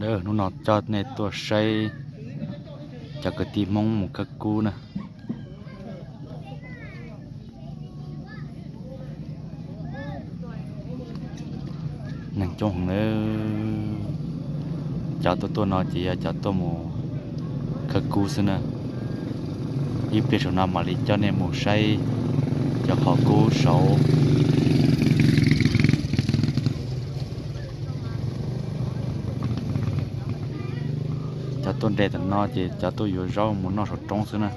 Hnub no coj nej tuaj saib cov kwv tij Hmoob mus khawb kub na. Neeg coob heev na. Cov tuaj tuaj no ces yog cov tuaj mus khawb kub xwb na. Ib pliag saum no mam li coj nej mus saib cov qhov kub saud. Cov tuaj nres tom no ces cov tuaj yuav zaub mus noj saum roob xwb na.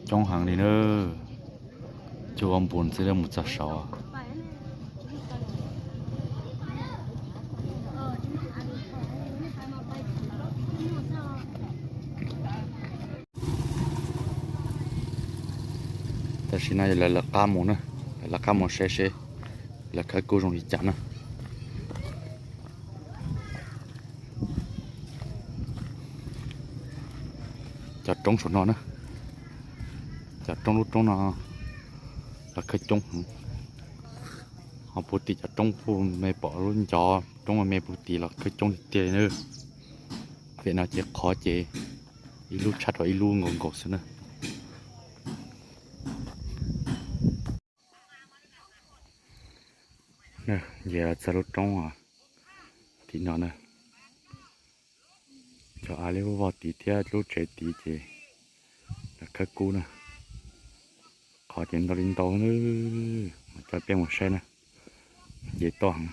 Coob heev li na. Cuaj ob npun xwb mus txog saud. Tam sim no yog lawv lawv qab mus na, lawv lawv qab mus saib seb lawv khawb kub zoo li cas na. Cov roob saum no na, cov roob lub roob no los khawb coob heev. Ho puag tim cov roob puag me pom lub ncov roob me puag tim los khawb coob tiag tiag li na. Pem no ces qhov ces ib lub tshaj rau ib lub nkaus nkaus xwb na. Nce los txog lub roob tim no na. Cov av liab vog tid thiab lub tsev tid ces lawv khawb kub na. Qhov ces ntau li ntau, mas coj peb mus saib na. Nce toj heev.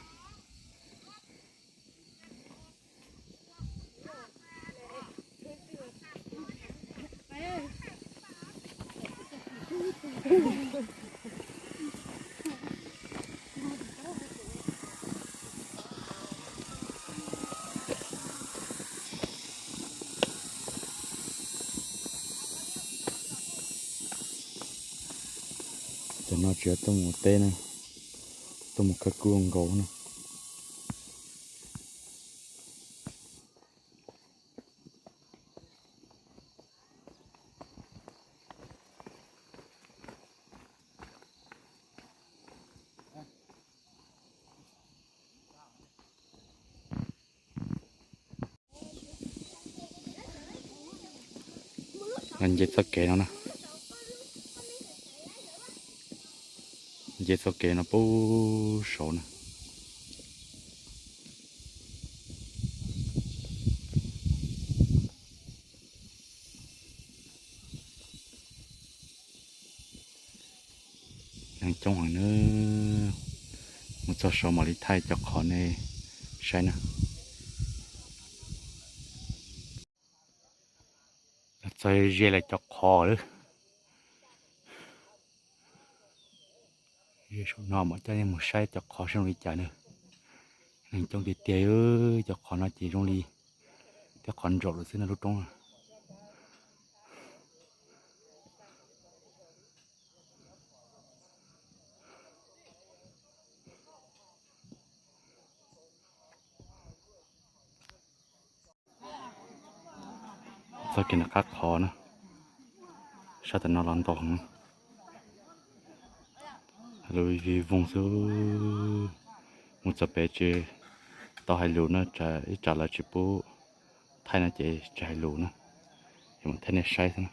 Cov no tsis yog tuaj mus teb na, tuaj mus khawb kub nkaus na. Nce txoj kev no na. Nce txoj kev no puag saud na. Neeg coob heev na. Mus txog saud mam li thaij cov qhov nej saib na. Txog ze lawm cov qhov lawm. Ze saum no mam coj nej mus saib cov qhov zoo li cas na. Neeg coob tiag tiag, cov qhov no ces zoo li tej qhov ntsaum lawm xwb no lub roob. Txoj kev nram qab qhov na, sab tom no los ntau heev, lub vig voog xwb. Mus txog pem tsis tau hais lus na, ib tsam lawv tsis pub thaij no ces tsis hais lus na, es mam thaij nej saib xwb na.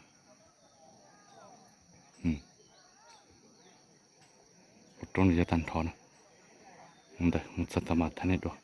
Ua roob nws yog tag nrho na. Ntawd mus txog tau mas thaij nej dua.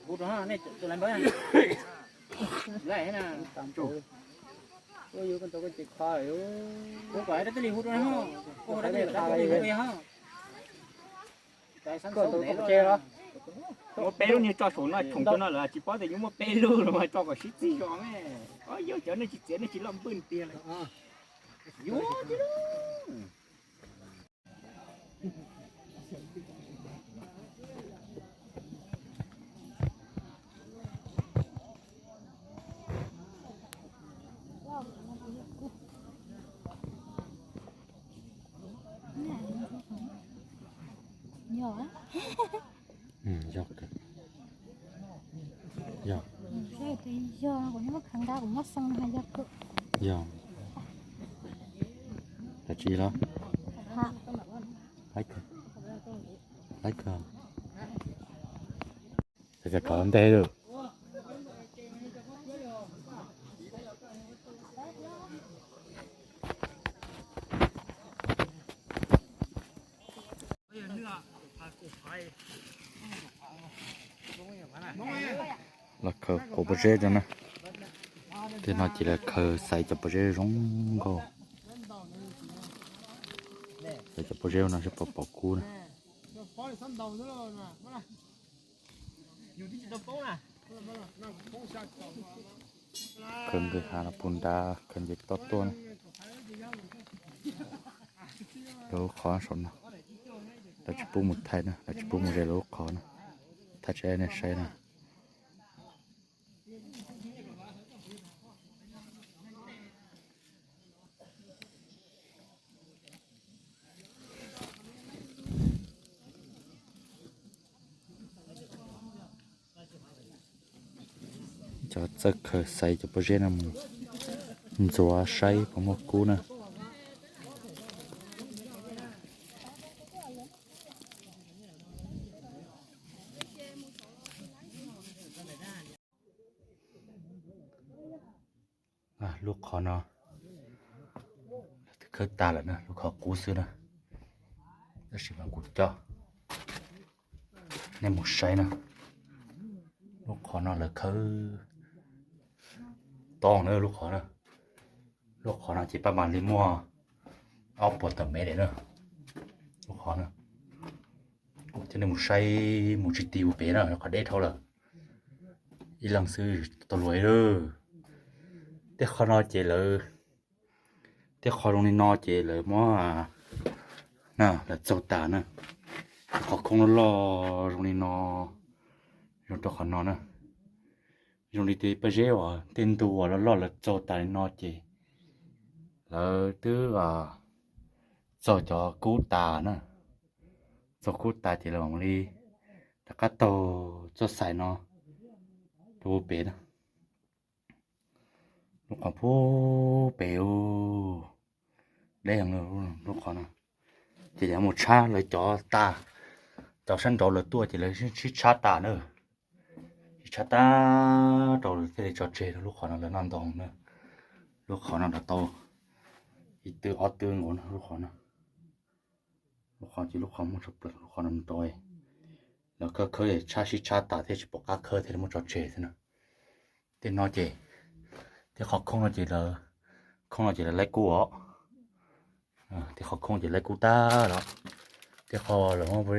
Hu rau nej tus lawv npawb. Lawm na. Ua yuav koj tau koj ces kho, koj kom dab tsi li hu rau na. Koj hu dab tsi li hu rau yog. Muab peb lub niag tso saum no, khoom rau no lawm tsis paub tias yuav muab peb lub los mas tso kom sib txig zos me. Yog cov nej tsis txiav nej tsis loj npwj tiag lawm. Yuav tsis lub. Yog, yog, yog, kuv muab khaws nqa kuv muab xoo no yog kawg. Yog, yog tsis los? Laib kawg, laib kawg. Cov kov ntej lawm. Los khaws quav pob zeb rau na. Tej no ces lawv khaws xaiv cov pob zeb zoo nkauj. Xaiv cov pob zeb no seb puas pom kub na. Khaws nqis hav no puag nrad, khaws nce toj tuaj na. Lawv lub qhov saum no, lawv tsis pub mus thaij na, lawv tsis pub mus ze lawv lub qhov na. Thaij tseg nej saib na. Cov txawj khaws xaiv cov pob zeb no mus ntxuav saib puas muaj kub na. Lub qhov no khawb tag lawm na, lub qhov qub xwb na. Tab sis mas kuv coj nej mus saib na, lub qhov no lawv khawb tau na, lub qhov na. Lub qhov no ces paj mas li muaj ob puas tawm mev daim na, lub qhov na. Kuv coj nej mus saib mus tsis ti ua pem na, qhov deb dhau lawm. Ib leeg xwb tau luag ib lub. Tej qhov no ces lawv, tej qhov zoo li no ces lawv muab, na, lawv txaug tas na. Qhov khoob loj loj zoo li no, zoo rau qhov no na. Zoo li tej pob zeb uas tej ntug uas loj loj lawv txaug tas li no ces lawv twb txaug cov kub tas na. Txaug kub tas ces lawv mam li rov qab taug txoj xais no rau pem na. Lub qhov pub pem u, deb heev lub qhov no. Ces lawv mus tshab lawv cov tas, cov sab nraud lawv tuaj ces lawv sib tshab tas na. tshab tag rau thiaj li tso tseg lub qhov no lawv noj ntoo na. Lub qhov no lawv tau ib tw ob tw nkaus na, lub qhov no. Lub qhov ces lub qhov muaj tshaj plaws lub qhov no mus rau lawv khawb khawb tshab sib tshab tas thiaj tsis pom qab khawb thiaj li muab tso tseg xwb na. Tej no ces, tej qhov khoob no ces lawv, khoob no ces lawv laib kub os. Tej qhov khoob ces laib kub tag los, tej qhov lawv muab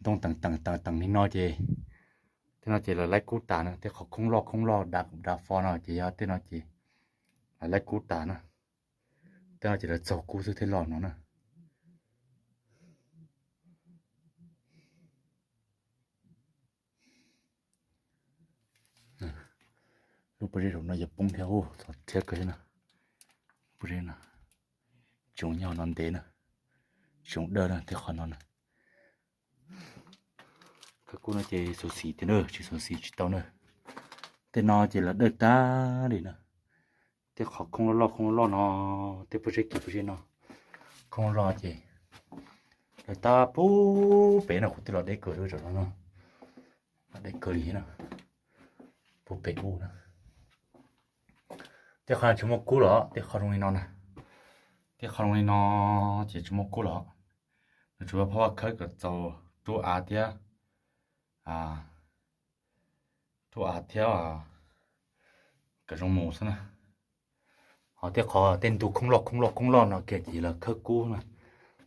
ntoo teem teem teem teem li no ces, tej no ces lawv laib kub tas na. Tej qhov khoob loj khoob loj dav fo no ces yog tej no ces lawv laib kub tas na. Tej no ces lawv txaug kub xwb thiaj loj no na. Lub pob zeb zaum no yuav poob thiab, txog thiab kawg na. Pob zeb no tsis zoo nyob no ntev na, tsis zoo dawj na, tej qhov no na. Khawb kub no ces xyuam xim tiag na, tsis xyuam xim tsis tau na. Tej no ces lawv dawj tag li na. Tej qhov khoob loj loj khoob loj loj no, tej pob zeb kiv pob zeb no, khoob loj loj ces lawv tab pub pem no kuv twb los deb kawg li zaum no, los deb kawg li na, pub pem ub na. Tej qhov no tsis muaj kub los, tej qhov zoo li no na, tej qhov zoo li no ces tsis muaj kub los. Nws tsuas yog pab vaj khawb kom txaus rub av thiab, rub av thiab kom zoo mus xwb na. Ho tej qhov tej ntug khoob loj khoob loj khoob loj no kiag ces lawv khawb kub na.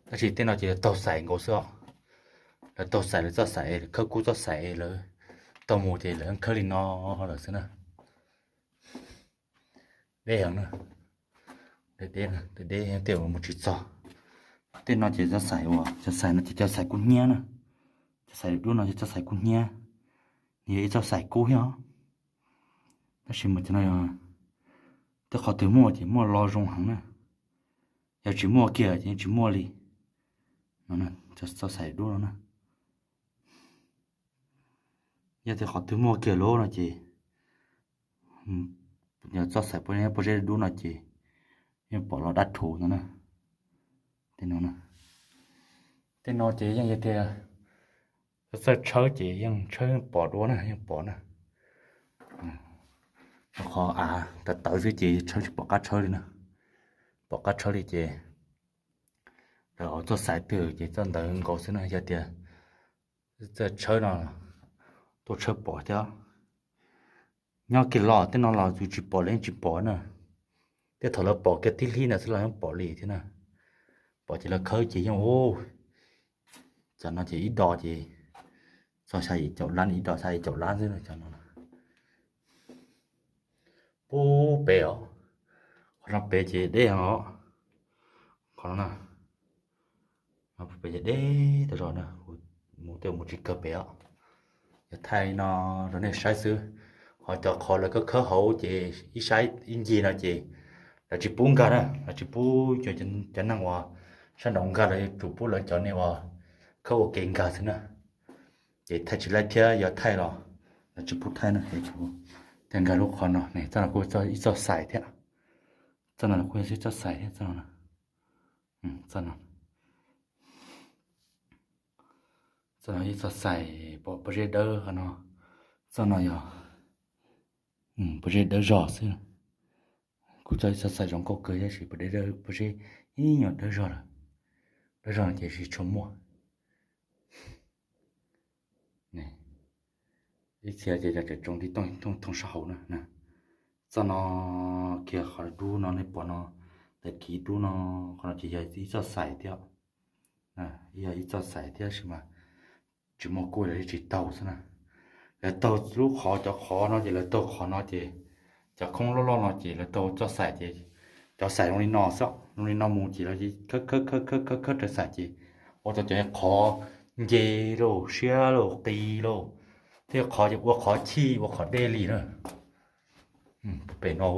Tab sis tej no ces lawv taug xaim nkaus xwb os. Lawv taug xaim lawv txoj xaim, khawb kub txoj xaim lawv taug mus ces lawv khawb li no lawm xwb na. Deb heev na, deb deb, tej mus tsis txog. Tej no ces cov xaim uas cov xaim no ces cov xaim kub hnyiab na. Cov xaim dub no ces cov xaim kub hnyiab, nws yog ib txoj xaim kub thiab os. Tab sis mas cov no yog tej qhov twg muaj ces muaj lo zoo heev na, yog tsis muaj kiag ces yeej tsis muaj li. Txoj xaim dub no na, yog tej qhov twg muaj kiag lawm no ces, yog txoj xaim pob zeb dub no ces yeej pom los dab rhuv no na. Tej no, tej no ces yeej yog tias txawj tshawb ces yeej tshawb pom dua na, yeej pom na. Qhov av tawv tawv xwb ces tshawb tsis pom qab tshawb li na. Pom qab tshawb li ces lawv txoj xaim twg ces txoj ntawd nkaus xwb na, yog tias txawj tshawb no tuaj tshawb pom thiab. Nyob kiag los tej no los yus tsis pom los yeej tsis pom na. Tej thaum lawv pom kiag tib lub ntawd xwb los yeej pom li thiab na. Pom ces lawv khawb ces yeej ua, cov no ces ib do ces txog xya yim caum lab, ib do xya yim caum lab xwb cov no. Pub pem os, qhov no pem ces deb os. Qhov no, pem ces deb tas zog na, mus tej mus tsis kawg pem os. Yog thaij no rau nej saib xwb. Ho cov qhov lawv khawb khawb hauv ces ib sab ib ncig no ces lawv tsis pub nkag na, lawv tsis pub cov neeg uas sab nraud nkag, lawv yuav tsum pub lawv cov neeg uas khawb ua ke nkag xwb na. Ces thaij tsis laib thiab, yog thaij los lawv tsis pub thaij na. Thiaj nkag lub qhov no, txoj no kuj ib txoj xais thiab, txoj no kuj ib txoj xais thiab, txoj no, txoj no, txoj no ib txoj xais pom pob zeb dawb qhov no, txoj no yog pob zeb dawb zog xwb. Kuj txoj ib txoj xais zoo nkauj kawg tab sis pob zeb ib nyuag dawb zog lawm, dawb zog ces tsis tshua muaj. Ib txhia ces yog tseem tsoo tib thooj thooj sab hauv na. Txoj no kiag qhov dub no nej pom no, tag kis dub no, qhov no ces yog ib txoj xais thiab, yog ib txoj xais thiab sis mas tsis muaj kub lawv tsis taug xwb na. Lawv taug lub qhov, cov qhov no ces lawv taug qhov no ces cov khoob loj loj no ces lawv taug txoj xais ces cov xais zoo li no xwb, zoo li no mus ces lawv khawb khawb khawb khawb khawb raws xais ces ua rau cov qhov nce lauj, siab lauj, qis lauj, thiab qhov ces ua qhov chij ua qhov dej li na. Pem no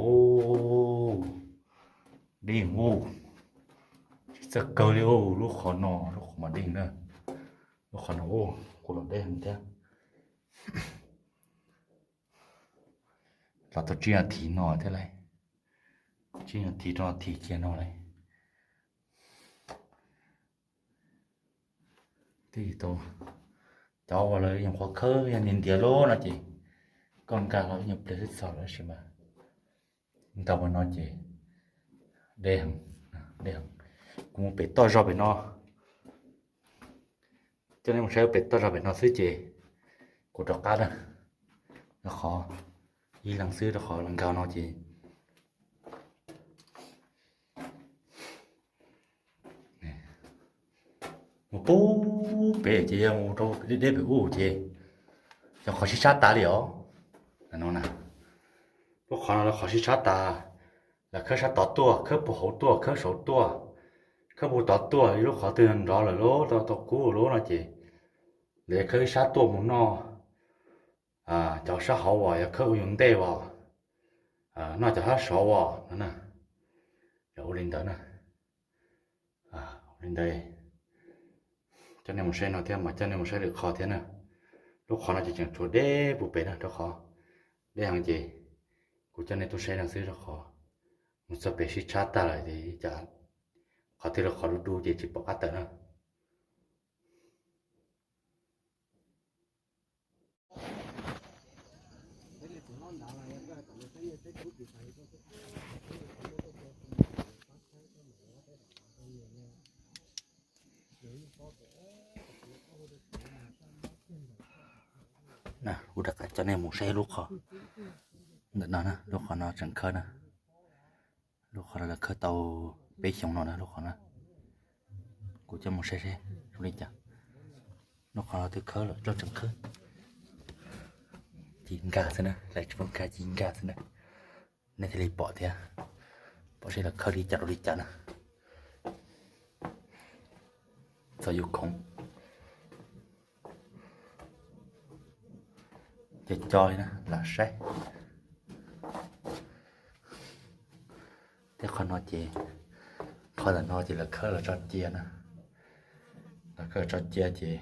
dej ua tsis txawj kawg li, lub qhov no lub qhov mas dej na, lub qhov no kuj los deb heev thiab. Los tau tsib nas this no thiab lauj, tsib nas this rau nas this kiag no lauj. Twb tau, cov uas lawv yeej qhuav khawb yog ntiav ntiav lawm no ces Koj nkag los ib nyuag pliag xwb txog lawm tab sis mas ntaus qhov no ces deb heev, deb heev. Kuv mus pem toj zog pem no, coj nej mus saib pem toj zog pem no xwb ces kuv rov qab na. Rau qhov ib leeg xwb rau qhov nkag no ces mus pub pem ces yog mus rau deb deb pem ub ces yog qhov sib sab tas li os. No na, lub qhov no lawv qhov sib sab tas, lawv khawb sab tod tuaj, khawb puag hauv tuaj, khawb saud tuaj, khawb puag tod tuaj, ib lub qhov twg nrov lawm lub tau tau kub lub no ces lawv khawb ib sab tuaj mus noj cov sab hauv as, yog khawb ua yus ntej as, noj cov sab saud as no na. Yog ua li ntawd na, ua li ntawd coj nej mus saib no thiab mas coj nej mus saib lwm qhov thiab na. Lub qhov no ces tseem tshuav deb puag pem na, rau qhov deb heev ces kuv coj nej tuaj saib no xwb rau qhov mus txog pem sib tshab tag lawm ces cas qhov twg los qhov du du ces tsis pom qab tawm na. Kuv rov qab coj nej mus saib lub qhov ntawm no na, lub qhov no tseem khawb na. Lub qhov no lawv khawb tau peb xyoos no na, lub qhov no. Kuv coj mus saib seb zoo li cas. Lub qhov no twb khawb lawm, lub tseem khawb. Ci nkag xwb na, lawv tsis pub nkag, ci nkag xwb na. Nej thiaj li pom thiab, pom seb lawv khawb li cas rau li cas na. Txog yus khoom co co li na lam saib. Tej qhov no ces, qhov ntawm no ces lawv khawb los tso cia na. Lawv khawb los tso cia ces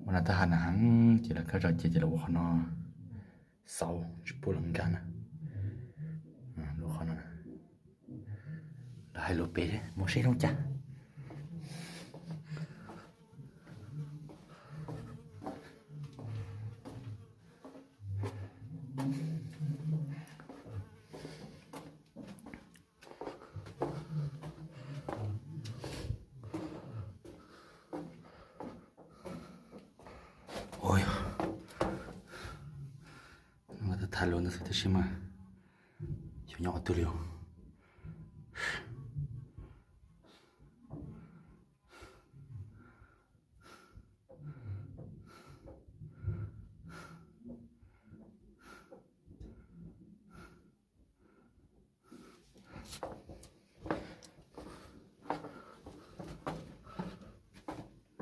ua no tab has na heev ces lawv khawb tso cia ces lawv ua qhov no xauv tsis pub lawv nkag na. Lub qhov no lawv hais lus pem mus seb zoo cas. Ua yog, tham lus ntawd xwb tab sis mas xyov nyob qhov twg li.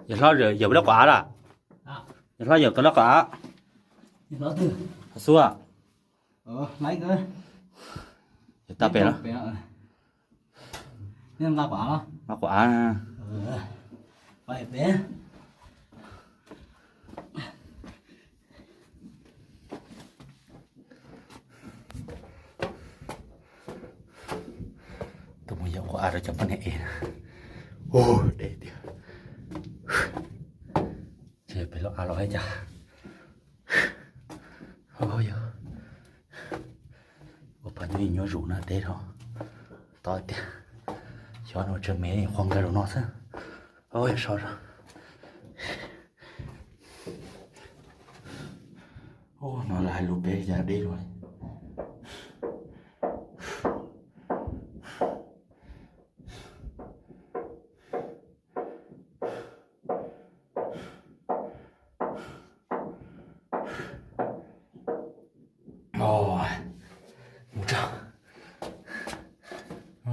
Yawg hlob yawm lub quav av lawm. Yawg hlob yawm tau lub quav av. Xub, yawm tau pem los? Nqa quav av. Tuaj mus yawm quav av rau cov poj niam ev na. Ua deb tiag. Ces pem lub av los ib cas. Yog ua phav nyuj nyuaj zus na, deb dhau tod tiag. Xyov no tsawg mev qhuav nkag los no xwb. Yog so, no lawv hais lus pem cas deb dhau li. Mus tso,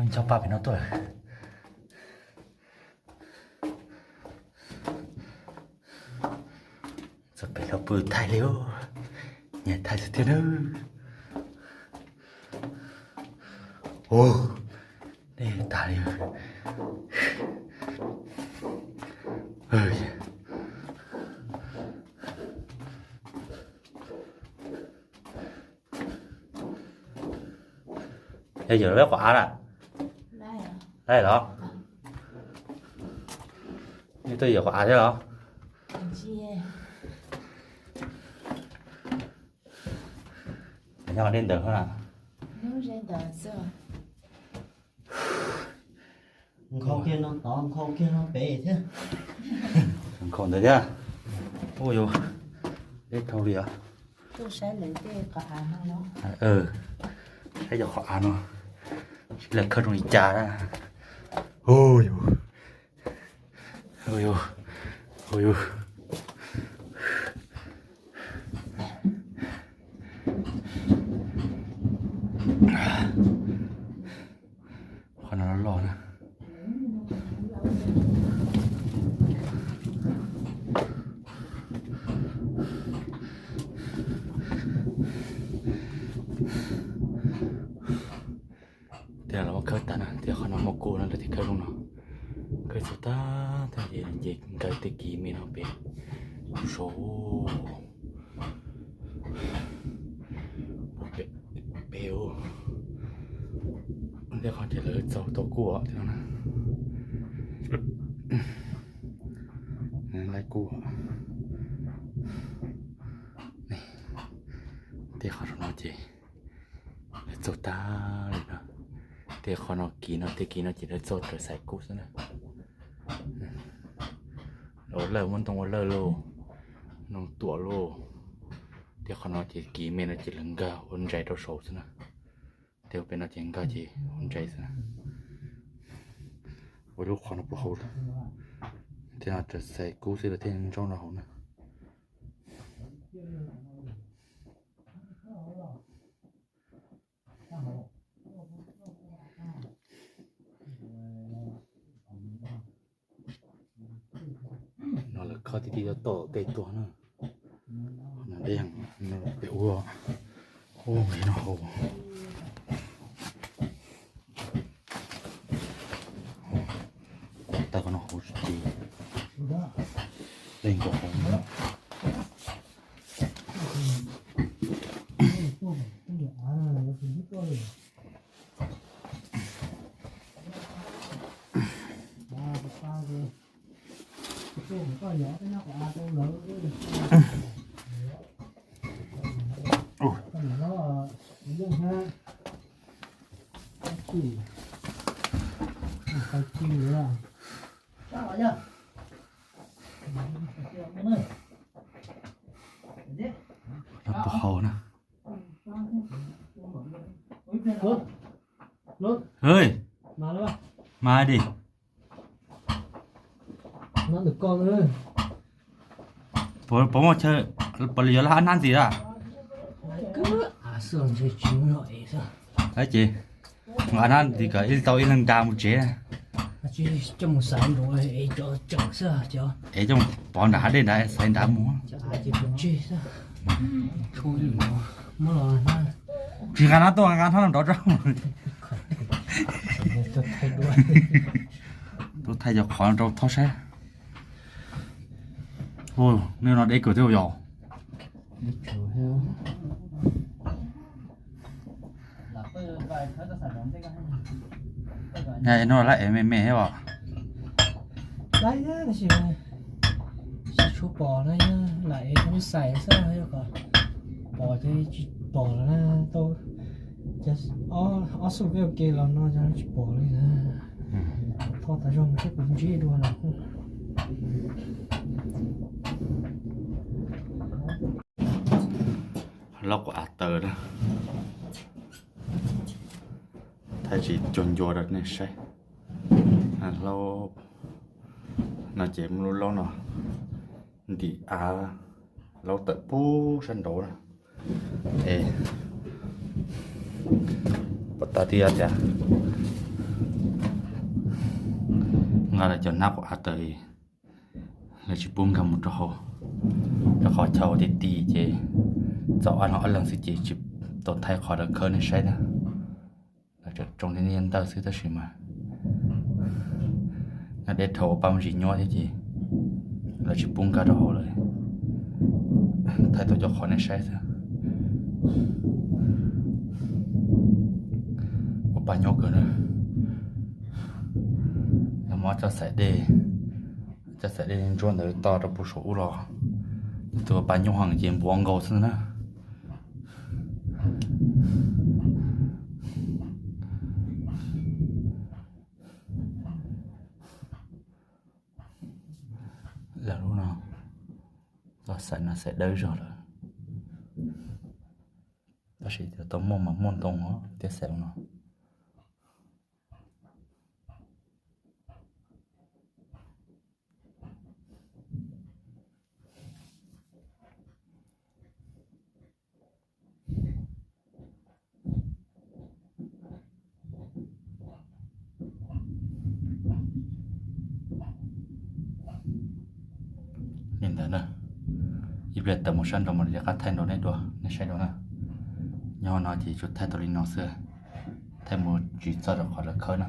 nco pab pem no tuaj. Txog pem los pw thaij li, nyiam thaij tiag tiag nawb. Ua deb tag li. Yog yawm lub quav av lawm. Laij los? Nej tuaj yawm quav av thiab los? Nyob deb ntawd na. Nkhaus kiag no tod, nkhaus kiag no pem thiab. Nkhaus ntawd thiab. Ua yus deb dhau li os. Saib cov qhov av no, sib lawv khawb zoo li cas. Ua yus, ua yus, ua yus. Qhov no loj loj na. Tias los muab khawb tas na, tias qhov no muaj kub no lawv thiaj khawb zoo no. Khawb txog tag, tag ces nce nkawd tej kiv me no pem saud. Pem, pem ub. Tej qhov ces lawv txaug tau kub thiab no na. Laib kub. Tej qhov saum no ces lawv txaug tag li no. Tej qhov no kiv no, tej kiv no ces lawv txaug raws xaiv kub xwb na. Ua lawj, muab ntoo ua lawj lauj, ntoo tuam lauj. Tej qhov no ces kiv me no ces lawv nkag ua ntsais rau saud xwb na. Tej ua pem no ces nkag ces ua ntsais xwb na. Ua lub qhov no puag hauv. Tej no raws xaiv kub xwb lawv thiaj ntsaub rau hauv na. No lawv khob tib tib toj tej tuaj na. No deb, pem ub, ub, no hauv. Tawm qhov no hauv tsis ces leej nkaus hauv. Puag hauv na. Hej, mas di. Puas muaj chaw, puas yuav laj hnab ntxiv a? Ces nqa hnab ntxiv kom ib tau ib leeg da mus tsev. Es coj pov nram hav dej nrad xaiv nrad mus. Tsis nqa hnab tuaj, nqa hnab no nrov rau. Tuaj thaij cov qhov no rau thaub saib. Nej no deb kawg thiab yom. No lawv ev me me thiab os. Lawv tab sis tsis tshua pom na, lam ev lub xais xwb kom pom ces tsis pom lawm na. Tau ob xub peb ua ke los no ces tsis pom li na. Tho tas zog saib kuv ntsib dua lawm. Laub quav av taws na. Thaij tsis cuag ncua rau nej saib. Laub no ces muaj lub laub no ntim av, laub tawm pub sab nraud na. Es pom tau tias nqa lawv cov hnab quav av taws, lawv tsis pub nkag mus rau hauv, rau qhov chaw ti ti ces txaus ob leeg ob leeg xwb ces tsis tau thaij qhov lawv khawb nej saib na. Lawv tseem tsoo li ntawd xwb tab sis mas nyob deb dhau ua paj me ntsis nyuaj thiab ces lawv tsis pub nkag rau hauv lawm. Thaij tau cov qhov nej saib xwb. Ua paj nyuaj kawg na. Yog muab cov xaim dej, cov xaim dej ntsuab ntawd to rau puag saum ub los, tus ua paj nyuaj heev ces npuav nkaus xwb na. Xaiv no xaiv dawb zog lawm, tab sis tau muaj mas muaj ntoo thiab xaiv no. Li ntawd na, ib pliag tawm mus sab nraud mam li rov qab thaij rau nej dua, nej saib dua na. Nyob no ces tsuas thaij tau li no xwb, thaij mus tsis txog rau qhov lawv khawb na.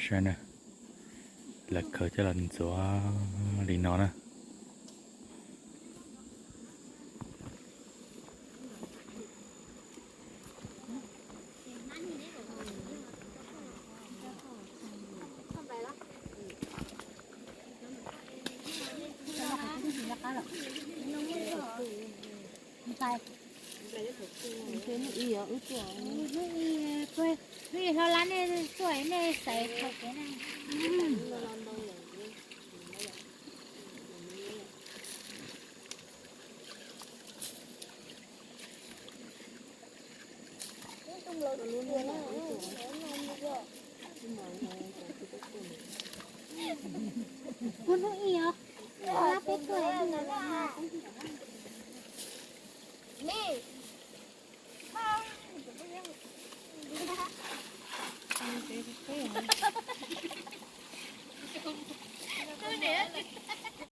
Saib na, lawv khawb coj los ntxuav li no na. Hnub ib hlo lab nej tuaj nej xaiv tau kev na. Kuv hnub ib os, lab peb tuaj.